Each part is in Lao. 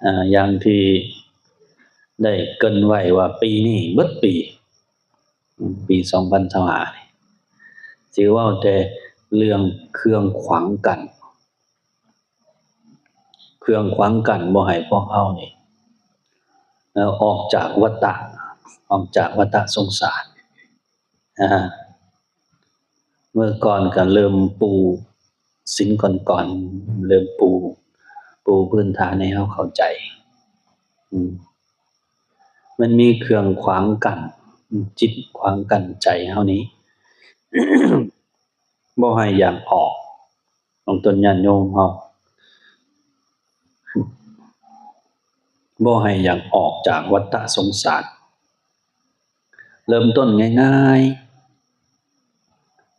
ອາ ຢ່າງທີ່ໄດ້ເກີ່ນໄວ້ວ່າປີນີ້ເບິດປີ ອາ ປີສອງພັນຊາວຫ້ານີ້ ຊິເວົ້າແຕ່ເລື່ອງເຄື່ອງຂວາງກັ້ນ ເຄື່ອງຂວາງກັ້ນບໍ່ໃຫ້ພວກເຮົານີ້ ເອີ ອອກຈາກວັດຕະ ອອກຈາກວັດຕະສົງສານ. ອາ ເມື່ອກ່ອນກໍເລີ່ມປູສິ່ງກ່ອນໆ ເລີ່ມປູ ປູພື້ນຖານໃຫ້ເຮົາເຂົ້າໃຈ. ອືມ ມັນມີເຄື່ອງຂວາງກັ້ນ ອາ ຈິດຂວາງກັ້ນໃຈເຮົານີ້ ບໍ່ໃຫ້ຢາກອອກ ຂອງຕົນຍາດໂຍມເຮົາ ບໍ່ໃຫ້ຢາກອອກຈາກວັດຕະສົງສານ. ເລີ່ມຕົ້ນງ່າຍ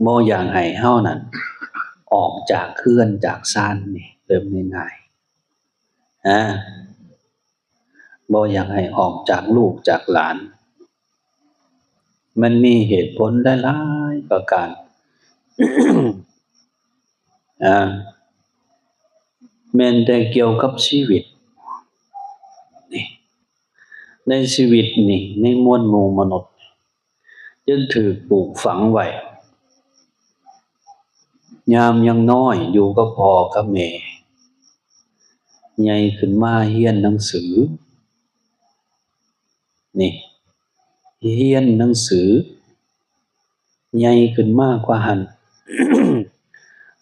ໆ ບໍ່ຢາກໃຫ້ເຮົານັ້ນອອກຈາກເຮືອນຈາກຊານນີ້ ເລີ່ມງ່າຍໆ ອາ ບໍ່ຢາກໃຫ້ອອກຈາກລູກຈາກຫຼານ. ມັນມີເຫດຜົນຫຼາຍໆປະການ ອາ ແມ່ນແຕ່ກ່ຽວກັບຊີວິດນີ້ ໃນຊີວິດນີ້ ໃນມວນໝູ່ມະນຸດ ຈຶ່ງຖືກປູກຝັງໄວ້ ຍາມຍັງນ້ອຍຢູ່ກັບພໍ່ກັບແມ່ ໃຫຍ່ຂຶ້ນມາຮຽນໜັງສື ນີ້ ຮຽນໜັງສື ໃຫຍ່ຂຶ້ນມາກວ່າຫັ້ນ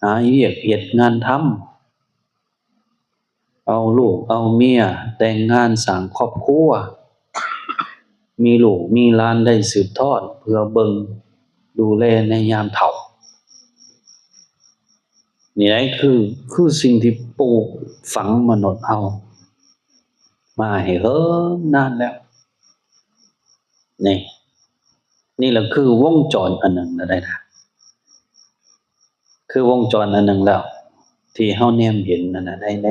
ຫາວຽກເຮັດງານທຳ ເອົາລູກເອົາເມຍ ແຕ່ງງານສ້າງຄອບຄົວ ມີລູກມີຫຼານໄດ້ສືບທອດ ເພື່ອເບິ່ງດູແລໃນຍາມເຖົ້າ. ນີ້ແຫຼະ ຄື ຄືສິ່ງທີ່ປູກຝັງມະນຸດເຮົາມາໃຫ້ເຫິງນານແລ້ວ ນີ້ ນີ້ລະຄືວົງຈອນອັນໜຶ່ງນະໄດ໋ນະ ຄືວົງຈອນອັນໜຶ່ງແລ້ວ ທີ່ເຮົາແນມເຫັນນັ້ນນະ ໃນ ໃນ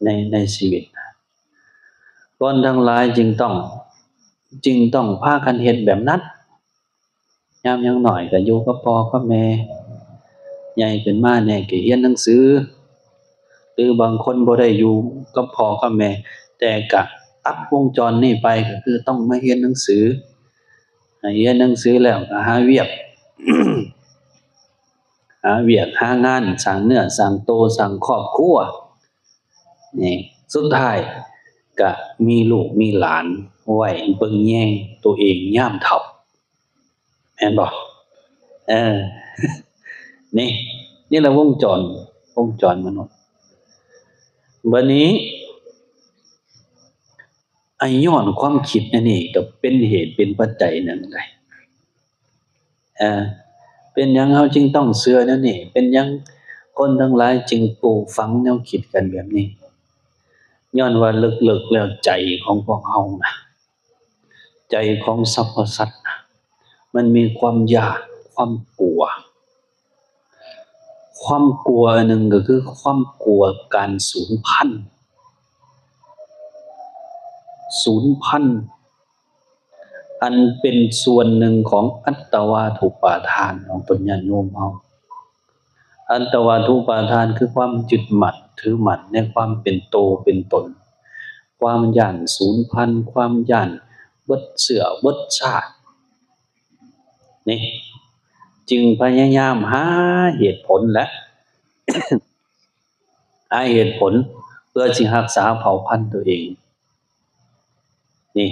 ໃນ ໃນຊີວິດນະ ຄົນທັງຫຼາຍຈຶ່ງຕ້ອງ ຈຶ່ງຕ້ອງພາກັນເຮັດແບບນັ້ນ. ຍາມຍັງນ້ອຍກໍຢູ່ກັບພໍ່ກັບແມ່ ໃຫຍ່ຂຶ້ນມາແດ່ກໍຮຽນໜັງສື ຫຼືບາງຄົນບໍ່ໄດ້ຢູ່ກັບພໍ່ກັບແມ່ ແຕ່ກະຕັດວົງຈອນນີ້ໄປ ກໍຄືຕ້ອງມາຮຽນໜັງສື ໃຫ້ຮຽນໜັງສືແລ້ວກໍຫາວຽກ ຫາວຽກຫາງານ ສ້າງເນື້ອສ້າງໂຕ ສ້າງຄອບຄົວ ນີ້ ສຸດທ້າຍກະມີລູກມີຫຼານໄວ້ເບິ່ງແຍງໂຕເອງຍາມເຖົ້າ ແມ່ນບໍ່? ເອີ ນີ້ ນີ້ລະວົງຈອນ ວົງຈອນມະນຸດ. ບາດນີ້ ໄອ້ຍ້ອນຄວາມຄິດອັນນີ້ກໍເປັນເຫດເປັນປັດໄຈໜຶ່ງໄດ໋. ເອີ ເປັນຫຍັງເຮົາຈຶ່ງຕ້ອງເຊື່ອແນວນີ້? ເປັນຫຍັງຄົນທັງຫຼາຍຈຶ່ງປູກຝັງແນວຄິດກັນແບບນີ້? ຍ້ອນວ່າເລິກໆແລ້ວໃຈຂອງພວກເຮົານະ ໃຈຂອງສັບພະສັດນະ ມັນມີຄວາມຢ້ານ ຄວາມກົວ. ຄວາມກົວອັນໜຶ່ງກໍຄືຄວາມກົວການສູນພັນ ສູນພັນ ອັນເປັນສ່ວນໜຶ່ງຂອງອັດຕະວາທຸປາທານຂອງຕົນຍາດໂຍມເຮົາ. ອັດຕະວາທຸປາທານຄືຄວາມຍຶດໝັ້ນຖືໝັ້ນໃນຄວາມເປັນໂຕເປັນຕົນ, ຄວາມຢ້ານສູນພັນ, ຄວາມຢ້ານເບິດເຊື້ອເບິດຊາດ. ນີ້ ຈຶ່ງພະຍາຍາມຫາເຫດຜົນແຫຼະ ຫາເຫດຜົນເພື່ອຊິຮັກສາເຜົ່າພັນຕົວເອງ. ນີ້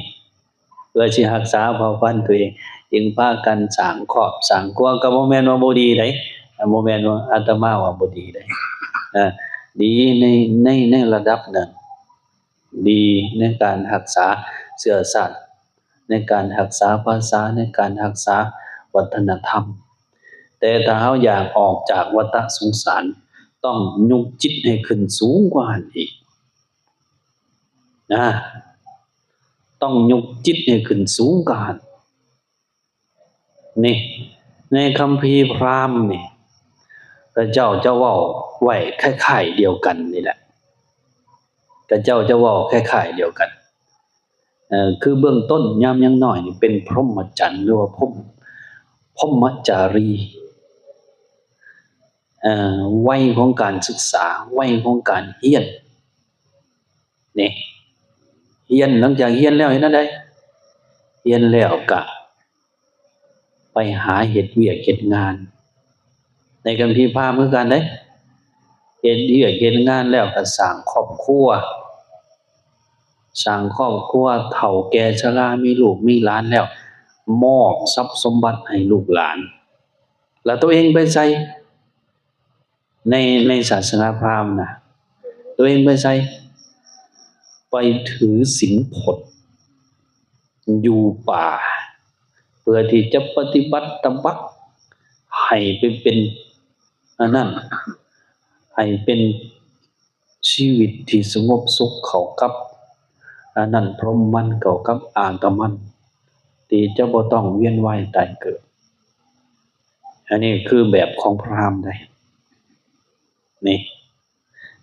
ເພື່ອຊິຮັກສາເຜົ່າພັນຕົວເອງ ຈຶ່ງພາກັນສ້າງຄອບສ້າງຄົວ. ກໍບໍ່ແມ່ນວ່າບໍ່ດີໃດ໋ ບໍ່ແມ່ນວ່າ ອາດຕະມາວ່າບໍ່ດີໃດ໋ ອາ ດີໃນ ໃນ ໃນລະດັບໜຶ່ງ ດີໃນການຮັກສາເຊື້ອຊາດ ໃນການຮັກສາພາສາ ໃນການຮັກສາວັດທະນະທຳ. ແຕ່ຖ້າເຮົາຢາກອອກຈາກວັດຕະສົງສານ ຕ້ອງຍົກຈິດໃຫ້ຂຶ້ນສູງກວ່າຫັ້ນອີກນະ, ຕ້ອງຍົກຈິດໃຫ້ຂຶ້ນສູງກວ່າຫັ້ນ. ນີ້ ໃນຄຳພີພຣາມນີ້ ເຂົາເຈົ້າຈະເວົ້າໄວ້ຄ້າຍໆດຽວກັນນີ້ແຫຼະ, ເຂົາເຈົ້າຈະເວົ້າຄ້າຍໆດຽວກັນ. ເອີ ຄືເບື້ອງຕົ້ນຍາມຍັງນ້ອຍນີ້ເປັນພົມມະຈັນ ຫຼືວ່າພົມ ພົມມະຈາຣີ ເອີ ໄວຂອງການສຶກສາ ໄວຂອງການຮຽນ ນີ້ ຮຽນ ຫຼັງຈາກຮຽນແລ້ວເຮັດແນວໃດ? ຮຽນແລ້ວກະໄປຫາເຮັດວຽກເຮັດງານ. ໃນຄຳພີພາມຄືກັນເດ້ ເຮັດວຽກເຮັດງານແລ້ວກະສ້າງຄອບຄົວ ສ້າງຄອບຄົວ ເຖົ້າແກ່ຊະລາ ມີລູກມີຫຼານແລ້ວ ມອບຊັບສົມບັດໃຫ້ລູກຫຼານ ແລ້ວໂຕເອງໄປໃສ? ໃນ ໃນສາສະໜາພາມນະ ໂຕເອງໄປໃສ? ໄປຖືສິນພົດຢູ່ປ່າ ເພື່ອທີ່ຈະປະຕິບັດຕະບັດໃຫ້ໄປເປັນອັນນັ້ນ ໃຫ້ເປັນຊີວິດທີ່ສະຫງົບສຸກເຂົ້າກັບອັນນັ້ນ ພົມມັນ ເຂົ້າກັບອາຕະມັນ ທີ່ຈະບໍ່ຕ້ອງວຽນວ່າຍຕາຍເກີດ. ອັນນີ້ຄືແບບຂອງພຣາມໃດ໋ ນີ້.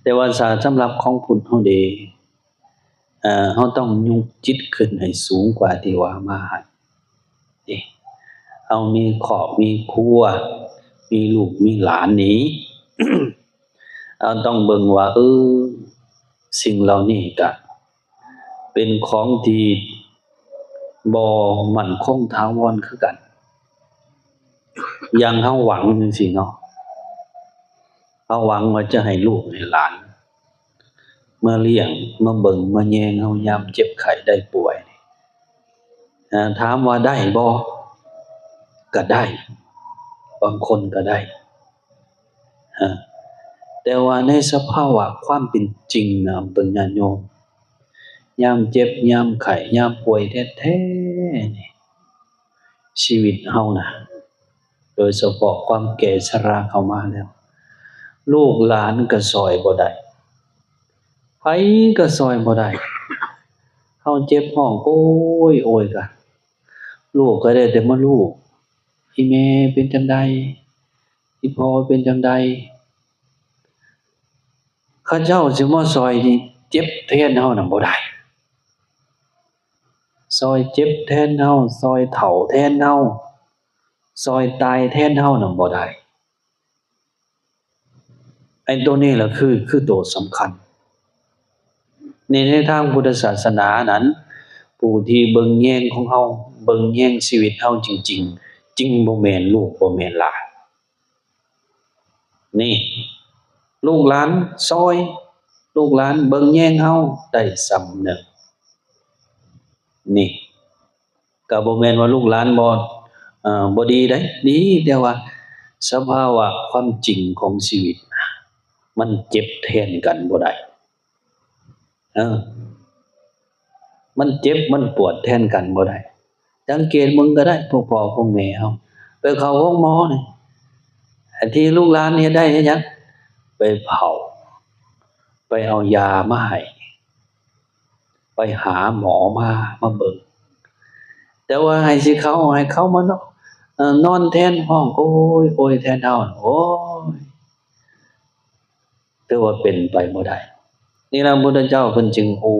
ແຕ່ວ່າຖ້າສຳລັບຂອງພຸດເຮົາເດ ເອີ ເຮົາຕ້ອງຍົກຈິດຂຶ້ນໃຫ້ສູງກວ່າທີ່ວ່າມາຫັ້ນເດ. ເຮົາມີຄອບມີຄົວ ມີລູກມີຫຼານນີ້ ເຮົາຕ້ອງເບິ່ງວ່າ ເອີ ສິ່ງເຫຼົ່ານີ້ກະ ເປັນຂອງທີ່ບໍ່ໝັ້ນຄົງຖາວອນຄືກັນ. ຢ່າງເຮົາຫວັງຈັ່ງຊີ້ເນາະ ເຮົາຫວັງວ່າຈະໃຫ້ລູກໃຫ້ຫຼານມາລ້ຽງ ມາເບິ່ງ ມາແຍງເຮົາຍາມເຈັບໄຂ້ໄດ້ປ່ວຍ. ເອີ ຖາມວ່າໄດ້ບໍ່? ກະໄດ້ ບາງຄົນກະໄດ້ ເອີ ແຕ່ວ່າໃນສະພາວະຄວາມເປັນຈິງນະ ເບິ່ງຍາດໂຍມ ຍາມເຈັບ ຍາມໄຂ້ ຍາມປ່ວຍແທ້ໆນີ້ ຊີວິດເຮົານະ ໂດຍສະເພາະຄວາມແກ່ຊະລາເຂົ້າມາແລ້ວ ລູກຫຼານກະຊ່ອຍບໍ່ໄດ້ ໃຜກະຊ່ອຍບໍ່ໄດ້. ເຮົາເຈັບຮ້ອງໂອຍໂອຍກະ ລູກກະໄດ້ແຕ່ມາລູບ ອີ່ແມ່ເປັນຈັ່ງໃດ? ອີ່ພໍ່ເປັນຈັ່ງໃດ? ເຂົາເຈົ້າຊິມາຊ່ອຍນີ້ ເຈັບແທນເຮົານະບໍ່ໄດ້ ຊ່ອຍເຈັບແທນເຮົາ ຊ່ອຍເຖົ້າແທນເຮົາ ຊ່ອຍຕາຍແທນເຮົານະບໍ່ໄດ້. ໄອ້ໂຕນີ້ລະຄື ຄືໂຕສຳຄັນ. ໃນ ໃນທາງພຸດທະສາສະໜານັ້ນ ຜູ້ທີ່ເບິ່ງແຍງຂອງເຮົາ ເບິ່ງແຍງຊີວິດເຮົາຈິງໆ ຈຶ່ງບໍ່ແມ່ນລູກ ບໍ່ແມ່ນຫຼານ. ນີ້ ລູກຫຼານຊ່ອຍ ລູກຫຼານເບິ່ງແຍງເຮົາໄດ້ສ່ຳໜຶ່ງ. ນີ້ ກະບໍ່ແມ່ນວ່າລູກຫຼານບໍ່ ເອີ ບໍ່ດີໃດ໋ ດີ ແຕ່ວ່າສະພາວະຄວາມຈິງຂອງຊີວິດ ມັນເຈັບແທນກັນບໍ່ໄດ້ ເອີ ມັນເຈັບມັນປວດແທນກັນບໍ່ໄດ້. ສັງເກດເບິ່ງກະໄດ້ ພວກພໍ່ພວກແມ່ເຮົາ ໄປເຂົ້າໂຮງໝໍນີ້ ອັນທີ່ລູກຫຼານເຮັດໄດ້ເຮັດຫຍັງ? ໄປເຝົ້າ ໄປເອົາຢາມາໃຫ້ ໄປຫາໝໍມາ ມາເບິ່ງ ແຕ່ວ່າໃຫ້ຊິເຂົ້າ ໃຫ້ເຂົ້າມານອນ ເອີ ນອນແທນ ຮ້ອງໂອຍໂອຍແທນເຮົາ ໂອ້ຍ ຖືວ່າເປັນໄປບໍ່ໄດ້. ນີ້ລະ ພຸດທະເຈົ້າເພິ່ນຈຶ່ງ ໂອ້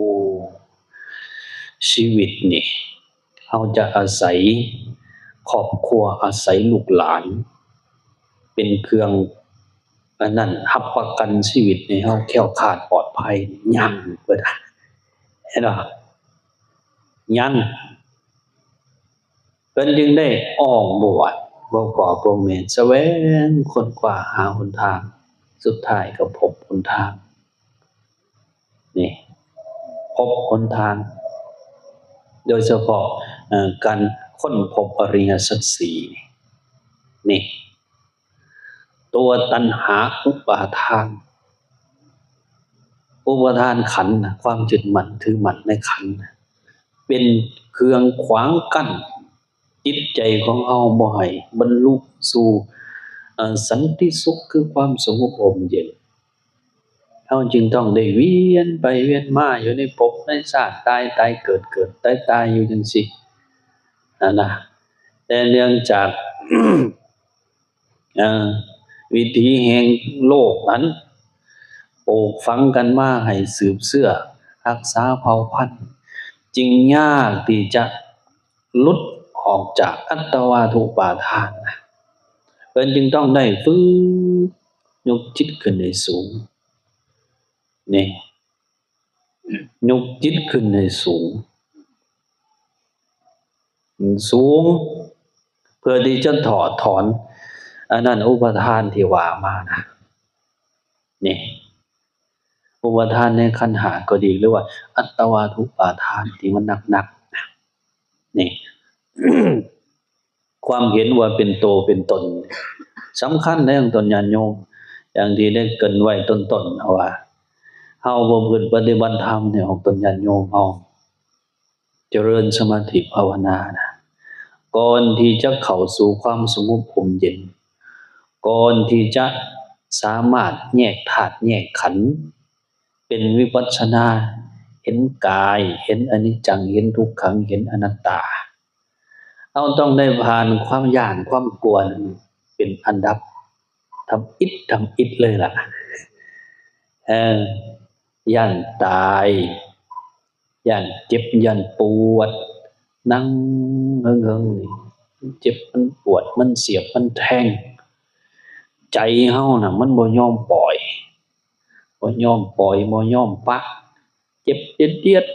ຊີວິດນີ້ ເຮົາຈະອາໄສຄອບຄົວ ອາໄສລູກຫຼານ ເປັນເຄື່ອງອັນນັ້ນ ຮັບປະກັນຊີວິດໃຫ້ເຮົາແຄ້ວຄາດປອດໄພ ຍັງເພິ່ນ ເຫັນບໍ່? ຍັງ ເພິ່ນຈຶ່ງໄດ້ອອກບວດ ບໍ່ພໍພໍ່ແມ່ ສະແຫວງຄົ້ນຄວ້າຫາຫົນທາງ ສຸດທ້າຍກໍພົບຫົນທາງ ນີ້ ພົບຫົນທາງ ໂດຍສະເພາະ ເອີ ການຄົ້ນພົບອະລິຍະສັດສີ່ ນີ້ ຕົວຕັນຫາອຸປາທານ ອຸປາທານຂັນນະ ຄວາມຍຶດໝັ້ນຖືໝັ້ນໃນຂັນນະ ເປັນເຄື່ອງຂວາງກັ້ນຈິດໃຈຂອງເຮົາບໍ່ໃຫ້ບັນລຸສູ່ ເອີ ສັນຕິສຸກ ຄືຄວາມສະຫງົບຮົ່ມເຢັນ. ເຮົາຈຶ່ງຕ້ອງໄດ້ວຽນໄປວຽນມາຢູ່ໃນພົບໃນຊາດ ຕາຍຕາຍເກີດເກີດຕາຍຕາຍຢູ່ຈັ່ງຊີ້ຫັ້ນນະ. ແຕ່ເນື່ອງຈາກ ເອີ ວິຖີແຫ່ງໂລກນັ້ນ ປູກຝັງກັນມາໃຫ້ສືບເຊື້ອຮັກສາເຜົ່າພັນ ຈຶ່ງຍາກທີ່ຈະຫຼຸດອອກຈາກອັດຕະວາທຸປາທານ. ເພິ່ນຈຶ່ງຕ້ອງໄດ້ຝຶກຍົກຈິດຂຶ້ນໃຫ້ສູງ ນີ້. ຍົກຈິດຂຶ້ນໃຫ້ສູງ ສູງ ເພື່ອທີ່ຈະຖອດຖອນ ອັນນັ້ນ ອຸປາທານທີ່ວ່າມານະ ນີ້ ອຸປາທານໃນຂັນຫ້າກໍດີ ຫຼືວ່າອັດຕະວາທຸປາທານທີ່ມັນໜັກໆ ນີ້ ຄວາມເຫັນວ່າເປັນໂຕເປັນຕົນ ສຳຄັນເດ້ ຂອງຕົນຍາດໂຍມ ຢ່າງທີ່ໄດ້ເກີ່ນໄວ້ຕົ້ນໆ ເຮົາວ່າ ເຮົາປະພຶດປະຕິບັດທຳນີ້ ຂອງຕົນຍາດໂຍມເຮົາ ຈະເລີນສະມາທິພາວະນານະ ກ່ອນທີ່ຈະເຂົ້າສູ່ຄວາມສະຫງົບຮົ່ມເຢັນ ກ່ອນທີ່ຈະສາມາດແຍກທາດແຍກຂັນ ເປັນວິປັດສະນາ ເຫັນກາຍ ເຫັນອະນິດຈັງ ເຫັນທຸກຂັງ ເຫັນອະນັດຕາ ເຮົາຕ້ອງໄດ້ຜ່ານຄວາມຢ້ານຄວາມກົວນັ້ນເປັນອັນດັບທຳອິດທຳອິດເລີຍລະ ເອີ ຢ້ານຕາຍ ຢ້ານເຈັບ ຢ້ານປວດ ນັ່ງເຫິງໆ ນີ້ ເຈັບ ມັນປວດ ມັນສຽບ ມັນແທງ ໃຈເຮົານະ ມັນບໍ່ຍອມປ່ອຍ ບໍ່ຍອມປ່ອຍ ບໍ່ຍອມປະ ເຈັບຈຽດ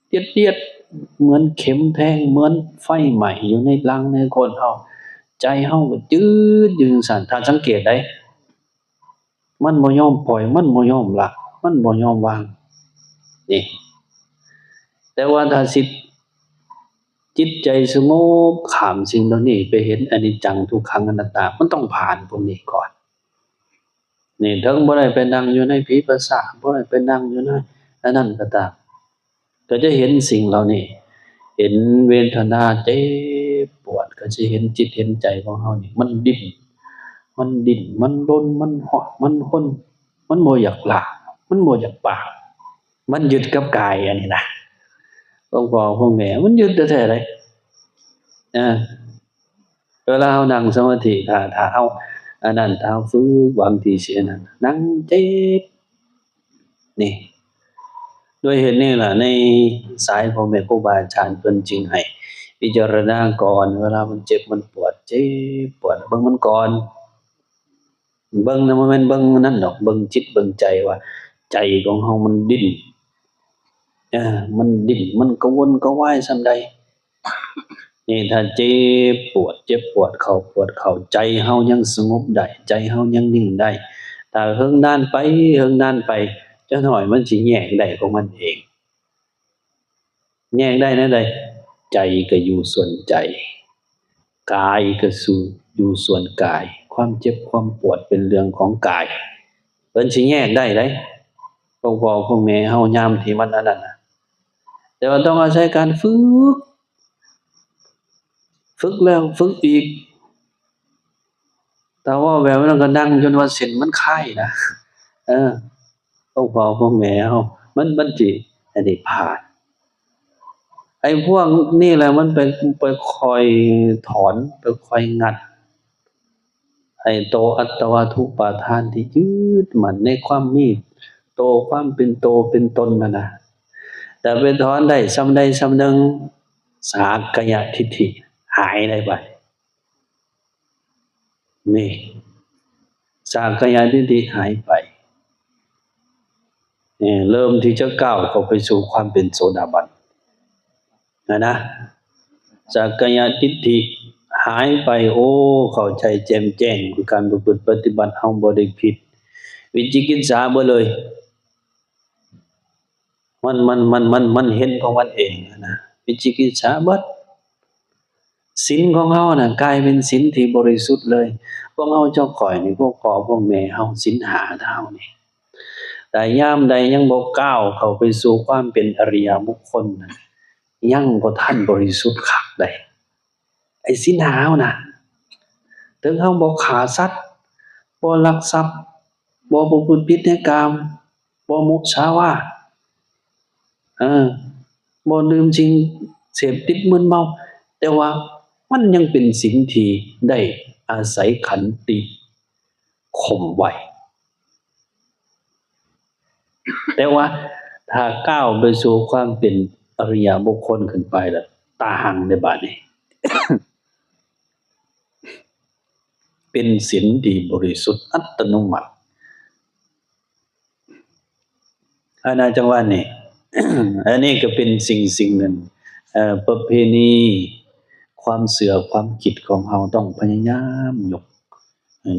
ໆ ຈຽດໆ ເໝືອນເຂັມແທງ ເໝືອນໄຟໄໝ້ຢູ່ໃນຫຼັງໃນກົ້ນເຮົາ ໃຈເຮົາກໍຈືດຢູ່ຈັ່ງຊັ້ນ ຖ້າສັງເກດໄດ້ ມັນບໍ່ຍອມປ່ອຍ ມັນບໍ່ຍອມລະ ມັນບໍ່ຍອມວາງ ນີ້ ແຕ່ວ່າຖ້າຊິ ຈິດໃຈສະຫງົບ ຂ້າມສິ່ງເຫຼົ່ານີ້ ໄປເຫັນອະນິດຈັງ ທຸກຂັງ ອະນັດຕາ ມັນຕ້ອງຜ່ານພວກນີ້ກ່ອນ ນີ້ ເຖິງບໍ່ໄດ້ໄປນັ່ງຢູ່ໃນຜີປະສາດ ບໍ່ໄດ້ໄປນັ່ງຢູ່ໃນອັນນັ້ນກໍຕາມ ກໍຈະເຫັນສິ່ງເຫຼົ່ານີ້ ເຫັນເວທະນາເຈັບປວດ ກໍຈະເຫັນຈິດເຫັນໃຈຂອງເຮົານີ້ ມັນດີ້ນ ມັນດີ້ນ ມັນລົນ ມັນຮ້ອນ ມັນຮົນ ມັນບໍ່ຢາກລາ ມັນບໍ່ຢາກປາ ມັນຍຶດກັບກາຍອັນນີ້ນະ ພວກພໍ່ພວກແມ່ ມັນຍຶດແທ້ໆເດ້ ເອີ ເວລາເຮົານັ່ງສະມາທິ ຖ້າ ຖ້າເຮົາອັນນັ້ນ ຖ້າເຮົາຝຶກຫວັງທີ່ຊິອັນນັ້ນ ນັ່ງເຈັບ ນີ້ ດ້ວຍເຫດນີ້ລະ ໃນສາຍພໍ່ແມ່ຄູບາອາຈານເພິ່ນຈຶ່ງໃຫ້ພິຈາລະນາກ່ອນ ເວລາມັນເຈັບມັນປວດ ເຈັບປວດ ເບິ່ງມັນກ່ອນ ເບິ່ງນະ ບໍ່ແມ່ນເບິ່ງນັ້ນດອກ ເບິ່ງຈິດເບິ່ງໃຈວ່າ ໃຈຂອງເຮົາມັນດີ້ນ ເອີ ມັນດີ້ນ ມັນກະວົນກະວາຍສ່ຳໃດ ນີ້ ຖ້າເຈັບປວດ ເຈັບປວດເຂົ້າ ປວດເຂົ້າ ໃຈເຮົາຍັງສະຫງົບໄດ້ ໃຈເຮົາຍັງນິ່ງໄດ້ ຖ້າເຫິງນານໄປ ເຫິງນານໄປ ຈັກໜ້ອຍມັນຊິແຍກໄດ້ຂອງມັນເອງ ແຍກໄດ້ແນວໃດ? ໃຈກໍຢູ່ສ່ວນໃຈ ກາຍກໍສູ່ ຢູ່ສ່ວນກາຍ ຄວາມເຈັບຄວາມປວດເປັນເລື່ອງຂອງກາຍ ເພິ່ນຊິແຍກໄດ້ເດ້ ພວກພໍ່ພວກແມ່ເຮົາ ຍາມທີ່ມັນອັນນັ້ນນະ ແຕ່ວ່າຕ້ອງອາໄສການຝຶກ ຝຶກແລ້ວຝຶກອີກ ຖ້າເວົ້າແບບນັ້ນກໍນັ່ງຈົນວ່າເສັ້ນມັນຄາຍນະ ເອີ ພວກພໍ່ພວກແມ່ເຮົາ ມັນ ມັນຊິອັນນີ້ພາດ ໄອ້ພວກນີ້ແຫຼະ ມັນໄປ ໄປຄ່ອຍຖອນ ໄປຄ່ອຍງັດ ໄອ້ໂຕອັດຕະວາທຸປາທານທີ່ຍຶດໝັ້ນໃນຄວາມມີໂຕ ຄວາມເປັນໂຕເປັນຕົນນັ້ນນະ ແຕ່ໄປຖອນໄດ້ສ່ຳໃດສ່ຳໜຶ່ງ ສາກກະຍະທິດຖິຫາຍໄດ້ບາດນີ້ ນີ້ ສາກກະຍະທິດຖິຫາຍໄປ ເອີ ເລີ່ມທີ່ຈະກ້າວເຂົ້າໄປສູ່ຄວາມເປັນໂສດາບັນຫັ້ນນະ ສາກກະຍະທິດຖິຫາຍໄປ ໂອ້ ເຂົ້າໃຈແຈ່ມແຈ້ງ ຄືການປະພຶດປະຕິບັດເຮົາບໍ່ໄດ້ຜິດ ວິຈິກິດສາເບິດເລີຍ ມັນ ມັນ ມັນ ມັນ ມັນເຫັນຂອງມັນເອງຫັ້ນນະ ວິຈິກິດສາເບິດ ສິນຂອງເຮົານະກາຍເປັນສິນທີ່ບໍລິສຸດເລີຍ ພວກເຮົາເຈົ້າຂ້ອຍນີ້ ພວກພໍ່ພວກແມ່ເຮົາ ສິນຫ້າເຮົານີ້ ແຕ່ຍາມໃດຍັງບໍ່ກ້າວເຂົ້າໄປສູ່ຄວາມເປັນອະລິຍະບຸກຄົນນະ ຍັງບໍ່ທັນບໍລິສຸດຄັກໃດ ໄອ້ສິນຫ້າເຮົານະ ເຖິງເຮົາບໍ່ຂ້າສັດ ບໍ່ລັກຊັບ ບໍ່ປະພຶດຜິດໃນກາມ ບໍ່ມຸສາວາ ເອີ ບໍ່ດື່ມສິ່ງເສບຕິດມຶນເມົາ ແຕ່ວ່າມັນຍັງເປັນສິນທີ່ໄດ້ອາໄສຂັນຕິຂົ່ມໄວ້ ແຕ່ວ່າຖ້າກ້າວໄປສູ່ຄວາມເປັນອະລິຍະບຸກຄົນຂຶ້ນໄປລະຕ່າງເດ້ບາດນີ້ ເປັນສິນທີ່ບໍລິສຸດອັດຕະໂນມັດ ອັນນະ ຈັ່ງວ່ານີ້ ອັນນີ້ກໍເປັນສິ່ງສິ່ງໜຶ່ງ ເອີ ປະເພນີ ຄວາມເຊື່ອ ຄວາມຄິດຂອງເຮົາ ຕ້ອງພະຍາຍາມຍົກ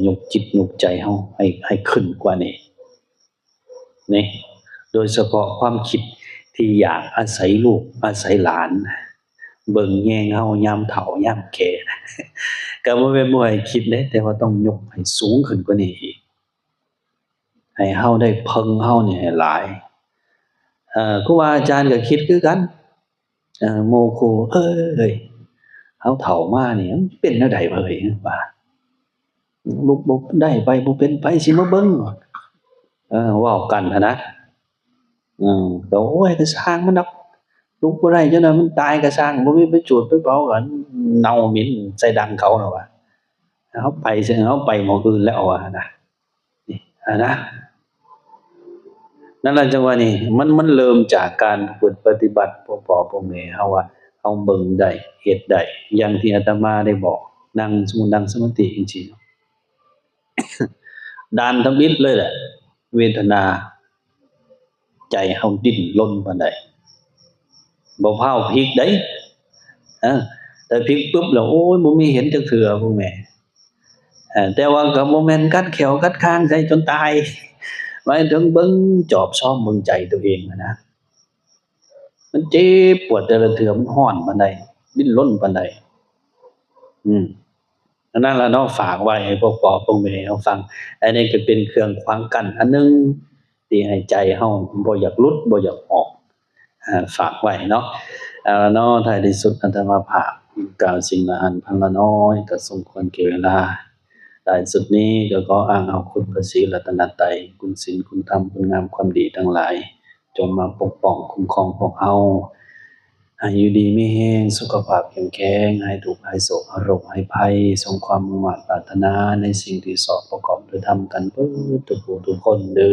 ຍົກຈິດຍົກໃຈເຮົາໃຫ້ ໃຫ້ຂຶ້ນກວ່ານີ້ ນີ້ ໂດຍສະເພາະຄວາມຄິດທີ່ຢາກອາໄສລູກອາໄສຫຼານ ເບິ່ງແຍງເຮົາຍາມເຖົ້າຍາມແກ່ ກໍບໍ່ແມ່ນບໍ່ໃຫ້ຄິດເດ້ ແຕ່ວ່າຕ້ອງຍົກໃຫ້ສູງຂຶ້ນກວ່ານີ້ອີກ ໃຫ້ເຮົາໄດ້ເພິ່ງເຮົານີ້ໃຫ້ຫຼາຍ. ເອີ ຄູບາອາຈານກໍຄິດຄືກັນ ເອີ ໝູ່ຄູ່ ເອີຍ ເຮົາເຖົ້າມານີ້ມັນເປັນແນວໃດວະເອີຍ ວ່າ ລຸກບໍ່ໄດ້ ໄປບໍ່ເປັນ ໃຜຊິມາເບິ່ງ ເອີ ເວົ້າກັນຫັ້ນນະ ເອີ ກໍ ໂອ້ຍ ກໍຊ່າງມັນດອກ ລຸກບໍ່ໄດ້ ຈັ່ງໃດມັນຕາຍກໍຊ່າງ ບໍ່ມີໄປຈູດໄປເຜົາ ກໍເນົ່າເໝັນໃສ່ດັງເຂົາແລ້ວວ່າ ເຮົາໄປ ເຮົາໄປໝ່ອງອື່ນແລ້ວວ່າຫັ້ນນະ ນີ້ຫັ້ນນະ ນັ້ນລະ ຈັ່ງວ່ານີ້ ມັນ ມັນເລີ່ມຈາກການປະພຶດປະຕິບັດ ພໍ່ພໍ່ແມ່ເຮົາວ່າ ເຮົາເບິ່ງໄດ້ ເຮັດໄດ້ ຢ່າງທີ່ອາດຕະມາໄດ້ບອກ ນັ່ງ ສົມມຸດນັ່ງສະມາທິຈັ່ງຊີ້ ດ່ານທຳອິດເລີຍແຫຼະ ເວທະນາ ໃຈເຮົາດີ້ນລົນປານໃດ ບໍ່ພ້າວພິກໃດ ເອີ ແຕ່ພິກປຶບແລ້ວ ໂອ້ຍ ບໍ່ມີເຫັນຈັກເທື່ອພວກແມ່ ເອີ ແຕ່ວ່າກໍບໍ່ແມ່ນກັດແຂ້ວກັດຄາງໃສ່ຈົນຕາຍ ໝາຍເຖິງເບິ່ງ ຈອບຊອມເບິ່ງໃຈຕົວເອງຫັ້ນນະ ມັນເຈັບປວດແຕ່ລະເທື່ອ ມັນຮ້ອນປານໃດ ດີ້ນລົນປານໃດ ອືມ ອັນນັ້ນລະເນາະ ຝາກໄວ້ໃຫ້ພວກພໍ່ພວກແມ່ເຮົາຟັງ ອັນນີ້ກໍເປັນເຄື່ອງຂວາງກັ້ນອັນໜຶ່ງ ທີ່ໃຫ້ໃຈເຮົາບໍ່ຢາກຫຼຸດ ບໍ່ຢາກອອກ ອາ ຝາກໄວ້ເນາະ ເອົາລະເນາະ ທ້າຍທີ່ສຸດອາດຕະມາພາບກ່າວສິ່ງລະອັນພັນລະນ້ອຍ ກໍສົມຄວນແກ່ເວລາ ທ້າຍສຸດນີ້ກໍຂໍອ້າງເອົາຄຸນພະສີລັດຕະນະໄຕ ຄຸນສິນ ຄຸນທຳ ຄຸນງາມຄວາມດີທັງຫຼາຍ ຈົ່ງມາປົກປ້ອງຄຸ້ມຄອງພວກເຮົາ ໃຫ້ຢູ່ດີມີແຮງ ສຸຂະພາບເຂັ້ມແຂງ ຫາຍທຸກຫາຍໂສກ ຫາຍໂລກຫາຍໄພ ສົມຄວາມມຸ່ງມາດປາດຖະໜາ ໃນສິ່ງທີ່ຊອບປະກອບດ້ວຍທຳກັນເບິດທຸກຜູ້ທຸກຄົນເດີ.